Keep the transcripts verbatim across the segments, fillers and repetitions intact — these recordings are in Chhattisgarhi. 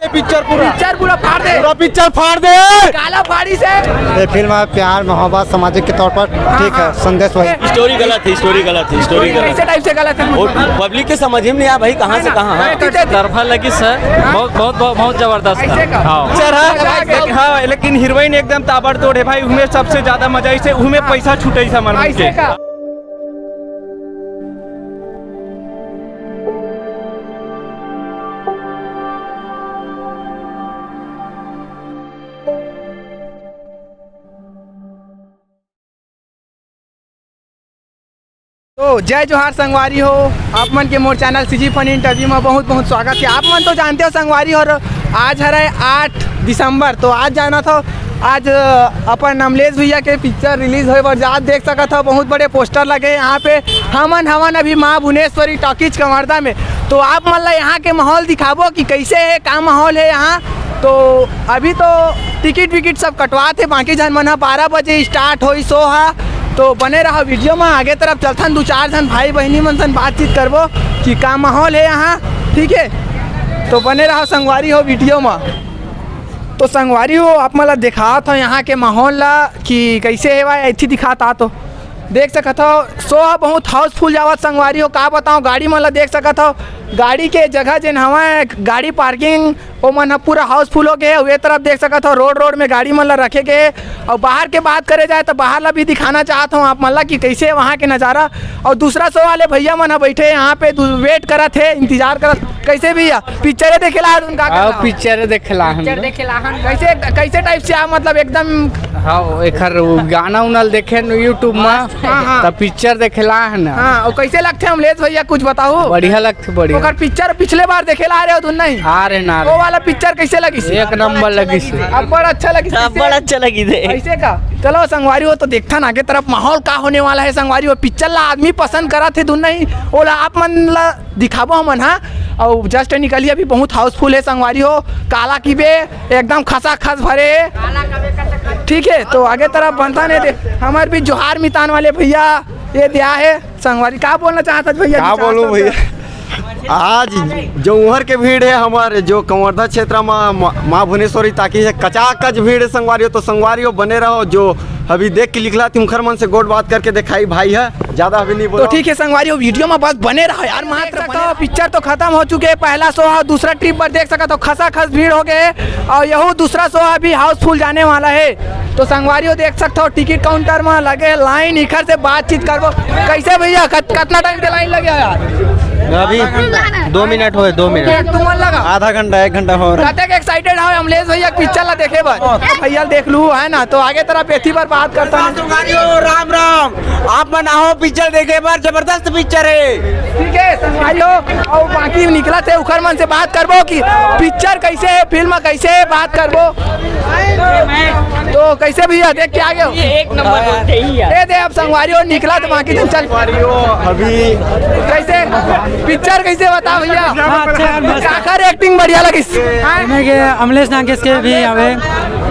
पिक्चर पूरा, पिक्चर पूरा फाड़ दे। पूरा पिक्चर फाड़ दे। काला फाड़ी से। ये फिल्म है प्यार मोहब्बत सामाजिक के तौर पर, ठीक है, हाँ। संदेश वही। स्टोरी गलत है, स्टोरी गलत है, स्टोरी गलत। कैसे टाइप से गलत है? वो पब्लिक के समझ में नहीं आया भाई, कहाँ से कहाँ है। तरफा लगी सर, बहुत, बहुत, बहुत, बहुत जबरदस्त है। हाँ। पिक्चर है, हाँ, लेकिन हीरोइन एकदम ताबड़तोड़ है भाई, उहमें सबसे ज्यादा मजा इसे, उहमें पैसा छूटे समझ में। तो जय जोहार संगवारी हो, आप मन के मोर चैनल सीजी फन इंटरव्यू में बहुत बहुत स्वागत है। आप मन तो जानते हो संगवारी हो, आज हरे आठ दिसंबर, तो आज जाना था, आज अपन अमलेश भैया के पिक्चर रिलीज होए बर जात देख सकत हो, बहुत बड़े पोस्टर लगे यहाँ पे। हमन हवन अभी माँ भुवनेश्वरी टॉकीज कवर्धा में, तो आप मन ला यहाँ के माहौल दिखाबो कि कैसे है, का माहौल है यहाँ। तो अभी तो टिकट विकट सब कटवात हे, बाकी झन मन ह बारह बजे स्टार्ट होई शो ह। तो बने रहो वीडियो में, आगे तरफ चलथन, दू चार झन भाई बहिनी मन सन बातचीत करबो कि का माहौल है यहाँ, ठीक है। तो बने रहो संगवारी हो वीडियो में। तो संगवारी हो, आप मन ला दिखात हो यहाँ के माहौल ला कि कैसे हे भाई, ऐथी दिखात आ तो देख सकत हो, शो ह बहुत हाउसफुल जावत संगवारी हो। का बताओ, गाड़ी मन ला देख सकत हो, गाड़ी के जगह जेन हवय, गाड़ी पार्किंग ओमन ह पूरा हाउसफुल हो गए। अउ ए तरफ देख सकत हो, रोड रोड में गाड़ी मन ला रखे गए। अउ बाहर के बात करे जाए तो बाहर ला भी दिखाना चाहत हूँ आप मन ला कि कैसे वहाँ के नज़ारा। अउ दूसरा शो वाले भैया मन ह बैठे यहाँ पे, वेट करत हे, इंतजार करत। कैसे भैया, पिक्चर देखे ला हन का? हाँ, पिक्चर देखे ला हन। पिक्चर देखे ला हन। कैसे, कैसे टाइप से आ, मतलब एकदम? हाँ, एकर गाना उना देखे न YouTube में, हाँ, हाँ। तब पिक्चर देखे ला हन। हाँ, और कैसे लगथे अमलेश भैया, कुछ बताओ। बढ़िया लगथे, बढ़िया। ओकर पिक्चर पिछले बार देखे ला रहे हो तुम नहीं? आ रहे ना, आ वो रहे। वाला पिक्चर कैसे लगी? एक नंबर लगी से। अब्बड़ अच्छा लगी से। अब्बड़ अच्छा लगी से। ऐसे का? चलो संगवारी हो, तो देखथन आगे तरफ माहौल का होने वाला है। संगवारी हो, पिक्चर ला आदमी पसंद करत हे धुन नहीं, ओला आप मन ला दिखाबो हमन, हाँ। और जस्ट निकली अभी, बहुत हाउसफुल है संगवारी हो। काला की बे एकदम खसा खस भरे हे। ठीक है, तो आगे तरफ बनता नहीं दे। हमारे भी जोहार मितान वाले भैया ये दिया है। संगवारी, का बोलना चाहत हस भैया? का बोलूं भैया, आज जो उहर के भीड़ है, हमारे जो कवर्धा क्षेत्र में माँ, माँ भुवनेश्वरी टॉकीज है, कचाकच भीड़ है संगवारी हो। तो संगवारी हो, बने रहो, जो अभी देख के निकला थी उखर मन से गोठ बात करके दिखाई भाई है, ज्यादा अभी नहीं तो बोलो। ठीक है संगवारी हो, वीडियो में बस बने रहो यार, मात्र बने रहो। पिक्चर तो खत्म हो चुके हैं, पहला शो है, दूसरा ट्रिप पर देख सकत हो, खसा खस भीड़ हो गए और यहू दूसरा शो अभी हाउसफुल जाने वाला है। तो संगवारी हो देख सकत हो, टिकट काउंटर में लगे लाइन, इखर से बातचीत करबो। कैसे भैया, कत-, कितना टाइम के लाइन लगे हो यार? अभी दो मिनट होए, दो मिनट। तुमन लगा? आधा घंटा, एक घंटा हो रहा। कतेक एक्साइटेड हो अमलेश भैया पिक्चर ला देखे बर? भैया देख लू है ना, तो आगे तरफ एथी पर बात करता हूँ। राम राम, आप मन आओ पिक्चर देखे बर, जबरदस्त पिक्चर है। ठीक है संगवारी हो, और बाकी निकला थे उखर मन से बात करबो कि पिक्चर कैसे है, फिल्म कैसे है, बात करबो। तो कैसे भैया देख के आ गए हो? ये एक नंबर बोलते ही यार। ए दे अब संगवारी हो निकला तो बाकी तुम चल। अभी कैसे पिक्चर कैसे बता भैया? हाँ, अच्छा यार, मस्त। काकर एक्टिंग बढ़िया लगिस। हाँ? एमे के अमलेश नागेश के भी हवे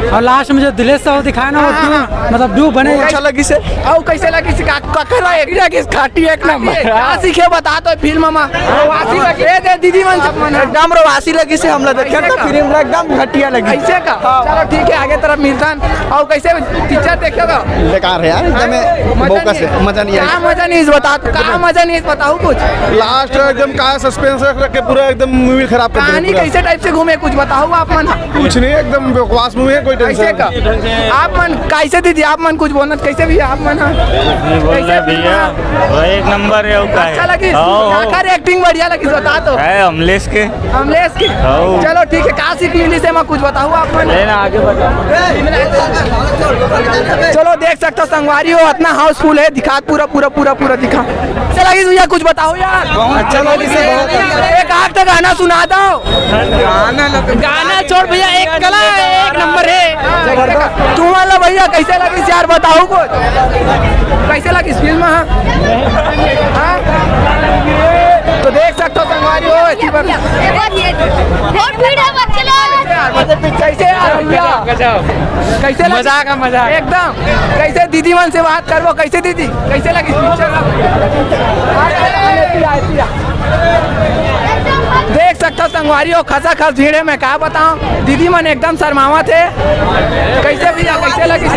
और लास्ट में जो दिलेश साहू दिखाए ना, वो हाँ, डू, हाँ। मतलब डू बने। अच्छा लगिस। और कैसे लगिस? का, काकर एक्टिंग लगिस खाटी एक नंबर। का सीखे बता तो फिल्म में। वासी लगिस। ए दे दीदी मन सब मन। एकदम रवासी लगिस हमला देखे तो फिल्म एकदम घटिया लगिस। ऐसे का? हाँ। चलो ठीक है, आगे तरफ मिलता है। और कैसे पिक्चर देखे हो? बेकार है यार, एकदम हाँ? मजा बोकस नहीं है, है। मजा नहीं आया। क्या मजा नहीं इस बता, क्या मजा नहीं इस बताओ कुछ। लास्ट एकदम का सस्पेंस रख रख के पूरा एकदम मूवी खराब कर दिया कहानी पूरा। कैसे टाइप से घूमे कुछ बताओ आप मन। कुछ नहीं, एकदम बकवास मूवी है, कोई टेंशन ऐसे का? नहीं। आप मन कैसे दीदी, आप मन कुछ बोलना कैसे भी आप मन हाँ? नहीं बोल कैसे रहे भी भैया, हाँ? वो एक नंबर है, वो का अच्छा है? लगी? हाँ, हाँ। काकर एक्टिंग बढ़िया लगी बता तो। है अमलेश के। अमलेश की? हाँ। चलो ठीक है, का सीख मिली से मैं कुछ बताऊँ आप मन? लेना आगे बता। चलो देख सकते हो संगवारी हो, इतना हाउसफुल है, दिखा पूरा, पूरा, पूरा, पूरा दिखा। अच्छा लगी भैया, कुछ बताओ यार। बहुत अच्छा लगी से बहुत अच्छा। एक आध तो गाना सुना दो। गाना लग- गाना छोड़ भैया, एक कला है, एक नंबर है। जबरदस्त। तुम वाला भैया कैसे लगी यार, बताओ कुछ। कैसे लगी फिल्म? हाँ? हाँ? तो देख सकते हो संगवारी हो, इसी पर बहुत भीड़ है, बच्चे लोग। यार, मतलब कैसे यार भैया? कैसे लगी? मजा आ गया, मजा आ गया। एकदम। कैसे दीदी मन से बात करबो? कैसे दीदी, कैसे लगी पिक्चर? देख तो संगवारी हो, खसा खस भीड़ हे, मैं का बताऊं, दीदी मन एकदम शर्मावत हे। कैसे भैया, कैसे लगिस?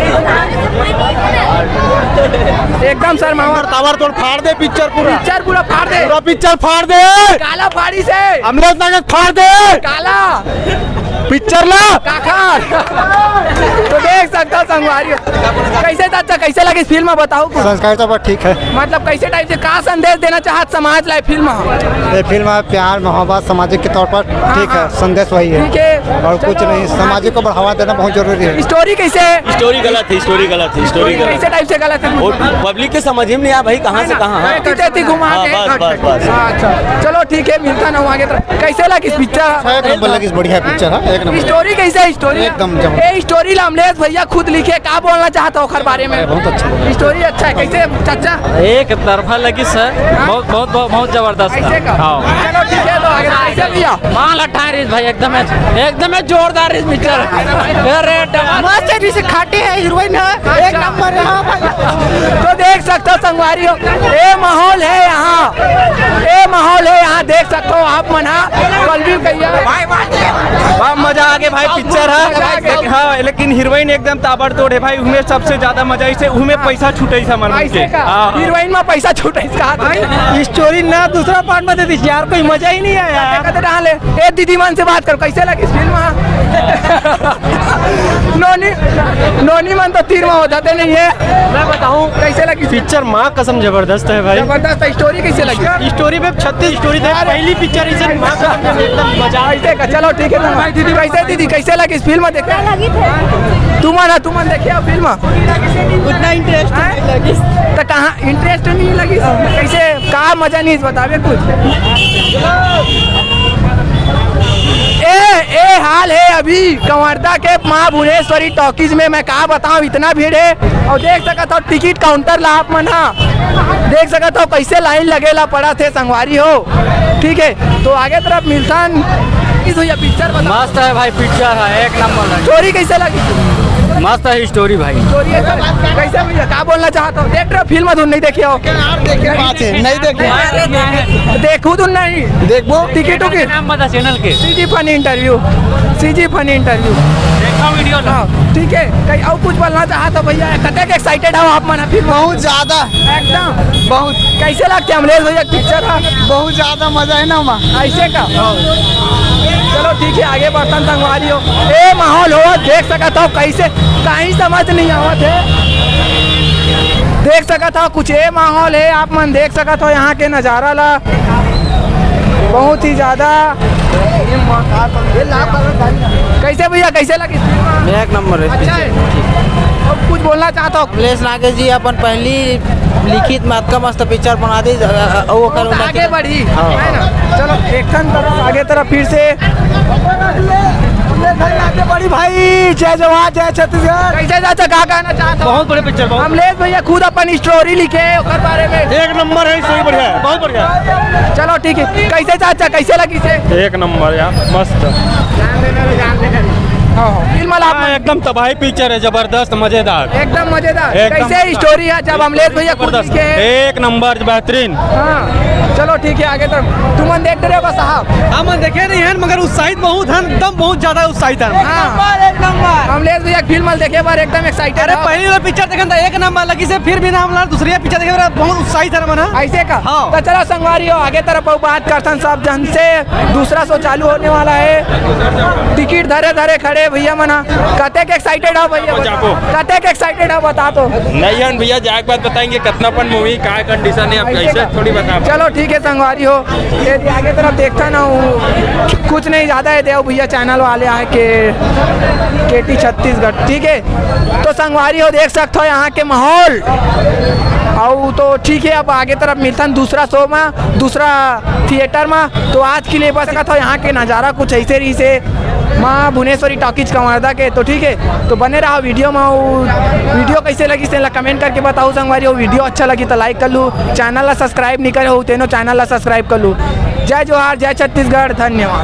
एकदम शर्मावत। ताबड़तोड़ फाड़ दे पिक्चर पूरा। पिक्चर पूरा फाड़ दे। पूरा पिक्चर फाड़ दे। काला फाड़ी से। अमलेश नागेश फाड़ दे। काला। पिक्चर ला। काखर। तो देख सकता हो संगवारी हो। कैसे चाचा, कैसे लगिस फिल्म, बताओ कुछ। संस्कार तो बहुत ठीक है। मतलब कैसे टाइप से का संदेश देना चाहत समाज ला ये फिल्म ह? ये फिल्म है प्यार, मोहब्बत, सामाजिक के तौर पर हाँ, ठीक है, हाँ। संदेश वही है। ठीक है। और कुछ चलो। नहीं, समाज को बढ़ावा देना बहुत जरूरी है। स्टोरी कैसे है? स्टोरी गलत है, स्टोरी गलत है, स्टोरी गलत। कैसे टाइप से गलत है? वो पब्लिक के समझ में नहीं आया भाई, कहाँ से कहाँ, हाँ। कितने थी घुमा हाँ, के? बस, बस, बस। हाँ, अच्छा, चलो ठीक है, मिलता ना हूँ आगे तरफ। कैसे लगिस पिक्चर? एक नंबर लगिस, बढ़िया पिक्चर है, एक नंबर। स्टोरी कैसे है? स्टोरी एकदम जबरदस्त। ए, स्टोरी ला अमलेश भैया खुद लिखे, का बोलना चाहता हो ओखर बारे में? बहुत अच्छा। स्टोरी अच्छा है, कैसे चाचा? एक तरफा लगिस सर, हाँ? बहुत, बहुत, बहुत, बहुत जबरदस्त ऐसे का? हाँ। चलो ठीक है, तो आगे कैसे भैया? माल अठारह भाई, एकदम, एकदम जोरदार इस पिक्चर। अरे, मस्त है, जैसे खाटी है हीरोइन है, एक नंबर है, हाँ भाई। तो देख सकते हो संगवारी हो, ये माहौल है यहाँ, ये माहौल है यहाँ, देख सकते हो आप मन, हाँ, कल भी कहिए। बहुत मजा आ गया भाई, पिक्चर है। हाँ, लेकिन हीरोइन एकदम ताबड़तोड़ है भाई, उहमें सबसे ज्यादा मजा, इसे उहमें पैसा छूटे, ऐसा मन ऐसे के। का? हाँ। हीरोइन में पैसा छूटे, इसका हाथ में। स्टोरी ना दूसरा पार्ट में दे दीजिए यार, कोई मजा ही नहीं आया यार। कहते कहाँ ले? ए दीदी मन से बात करो, कैसे लगिस फिल्म? नोनी, नोनी मन तो तीर में हो जाते नहीं है। मैं बताऊं, कैसे लगिस? पिक्चर माँ कसम जबरदस्त है भाई। जबरदस्त है। स्टोरी कैसे लगिस? स्टोरी में छत्तीस स्टोरी थे, अरे। पहली पिक्चर इसे माँ कसम एकदम मजा। ऐसे का, चलो ठीक है ना। भाई दीदी, कैसे दीदी, कैसे लगिस फिल्म देखे? तुमन, तुमन देखे हो फिल्म? उतना इंटरेस्ट नहीं लगिस। तो कहाँ इंटरेस्ट नहीं लगिस? कैसे, का मजा नहीं बतावे कुछ? ए, ए हाल है अभी कवर्धा के माँ भुवनेश्वरी टॉकीज में, मैं का बताऊं, इतना भीड़ है। और देख सकत हो टिकट काउंटर ला आप मन हा, देख सकत हो कैसे लाइन लगे ला पड़त हे संगवारी हो। ठीक है, तो आगे तरफ मिलथन। इस भैया पिक्चर बता। मस्त है भाई, पिक्चर है, एक नंबर है। स्टोरी कैसे लगी? मस्त है स्टोरी भाई। स्टोरी है सर। कैसे भैया, का बोलना चाहत हो? देख रहे हो फिल्म, तुम नहीं देखे हो? बात है, नहीं देखे। देखू तुम नहीं। देखबो। टिकट उकट। नाम बता चैनल के। CG funny interview. CG funny interview. देखा वीडियो ला। हाँ, ठीक है। कहीं और कुछ बोलना चाहत हो भैया? कतेक एक्साइटेड हो आप मन फिर? बहुत ज्यादा। एकदम। बहुत। कैसे लगथे अमलेश भैया पिक्चर हा? बहुत ज्यादा मजा है ना वहाँ। ऐसे का? चलो ठीक है, आगे बढ़थन संगवारी हो। ए माहौल हो, देख सकत हो कैसे, कहीं समझ नहीं आवत है। देख सकत हो कुछ ए माहौल है, आप मन देख सकत हो यहाँ के नजारा ला, बहुत ही ज्यादा। कैसे भैया, कैसे लगी? एक नंबर है। अच्छा है। और कुछ बोलना चाहता हो? अमलेश नागेश जी अपन पहली लिखित में अतका मस्त पिक्चर बना दी, अ, अ, वो करो तो ना आगे कि बढ़ी, हाँ। है ना? चलो, एक ठन तरफ, आगे तरफ फिर से। बड़ी भाई, जय जवान, जय छत्तीसगढ़। कैसे चाचा, का कहना चाहता हूँ? बहुत बड़े पिक्चर, बहुत। अमलेश भैया खुद अपन स्टोरी लिखे ओकर बारे में। एक नंबर है, स्टोरी बढ़िया है, बहुत बढ़िया है। चलो ठीक है, कैसे चाचा, कैसे लगी से? एक नंबर यार, मस्त। हाँ, हाँ। फिल्म वाला आप हाँ, एकदम तबाही पिक्चर है, जबरदस्त, मजेदार। एकदम मजेदार। एकदम कैसे मजेदार। स्टोरी है जब अमलेश भैया खुद जबरदस्त। लिखे? एक नंबर, बेहतरीन। हाँ, चलो ठीक है, आगे तरफ। तुमन देख रहे हो साहब? हमन देखे नहीं है, मगर उत्साहित बहुत है, एकदम बहुत ज्यादा उत्साहित है। हाँ। एक नंबर। अमलेश भैया फिल्म वाला देखे बार एकदम एक्साइटेड अरे है। पहली बार पिक्चर देखन था, एक नंबर लगी से, फिर भी ना हमला दूसरी पिक्चर देखे बार बहुत उत्साहित है मना। ऐसे का? हाँ। तो चलो संगवारी हो, आगे तरफ बात करथन सब जन से। दूसरा शो चालू होने वाला है। टिकट धरे धरे खड़े भैया मना। कतेक एक्साइटेड हो भैया? जाबो। कतेक एक्साइटेड हो बता तो। नहीं हन भैया, जाके बाद बताएंगे कितना अपन मूवी का कंडीशन है, अब ऐसे ऐसे का? थोड़ी बता। चलो ठीक है संगवारी हो, ये आगे तरफ देखता ना हूँ, कुछ नहीं ज्यादा है देव भैया चैनल वाले आए के केटी छत्तीसगढ़, ठीक है। तो संगवारी हो देख सकते हो यहाँ के माहौल। और तो ठीक है, अब आगे तरफ मिलथन दूसरा शो में, दूसरा थिएटर में। तो आज के लिए बस इतना था, यहाँ के नज़ारा कुछ ऐसे रही से माँ भुवनेश्वरी टॉकीज कवर्धा के। तो ठीक है, तो बने रहा वीडियो में। वो वीडियो कैसे लगी से कमेंट करके बताओ संगवारी। वो वीडियो अच्छा लगी तो लाइक कर लू, चैनल ला सब्सक्राइब नहीं करे हो तेनो चैनल ला सब्सक्राइब कर लू। जय जोहार, जय छत्तीसगढ़, धन्यवाद।